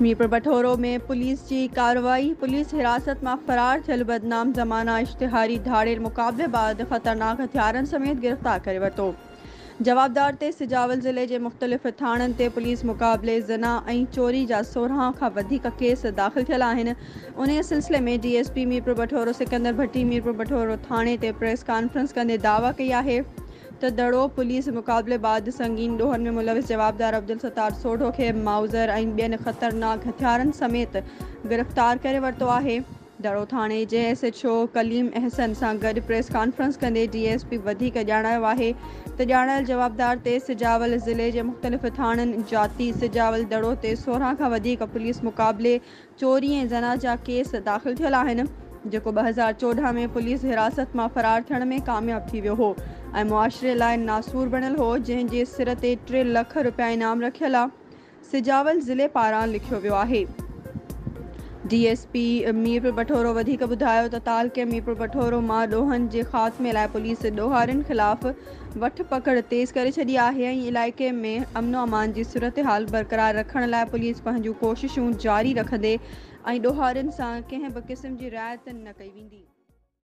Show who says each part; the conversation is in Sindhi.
Speaker 1: ميرپور بٺورو ۾ پوليس جي ڪارروائي، پوليس حراست مان فرار ٿيل بدنام زمانه اشتهاري ڌاڙيل مقابلي بعد خطرناڪ هٿيارن سميت گرفتار ڪري ورتو. جوابدار تي سجاول ضلعي جي مختلف ٿاڻن تي پوليس مقابلي، زنا ۽ چوري جا 16 کان وڌيڪ ڪيس داخل ٿيل آهن. انهيء سلسلي ۾ D S P Mirpur Bathoro Sikandar Bhatti Mirpur Bathoro ٿاڻي تي پريس ڪانفرنس ڪندي دعويٰ ڪئي آهي ته دڙو پوليس مقابلي بعد سنگين ڏوهن ۾ ملوث جوابدار عبدالستار سوڍو کي مائوزر ۽ ٻين خطرناڪ هٿيارن سميت گرفتار ڪري ورتو آهي. دڙو ٿاڻي جي S H O Kaleem Ahsan سان گڏ پريس ڪانفرنس ڪندي ڊي ايس پي وڌيڪ ڄاڻايو آهي ته ڄاڻايل جوابدار تي سجاول ضلعي جي مختلف ٿاڻن جاتي، سجاول، دڙو تي 16 کان وڌيڪ پوليس مقابلي چوري ۽ زنا جا ڪيس داخل ٿيل آهن، جيڪو 2014 ۾ پوليس حراست مان فرار ٿيڻ ۾ ڪامياب ٿي ويو هو ۽ معاشري لاء ناسور بڻيل هو، جنهن جي سر تي ٽي لک رپيا انعام رکيل آ سجاول ضلعي پاران لکيو ويو آهي. D S P Mirpur Bathoro وڌيڪ ٻڌايو ته تعلقي ميرپور بٺورو مان ڏوهن جي خاتمي لاء پوليس ڏوهارين خلاف وٺ پڪڙ تيز ڪري ڇڏي آهي ۽ علائقي ۾ امن و امان جي صورتحال برقرار رکڻ لاء پوليس پنهنجون ڪوششون جاري رکندي ۽ ڏوهارين سان ڪنهن به قسم جي رعايت نه ڪئي ويندي.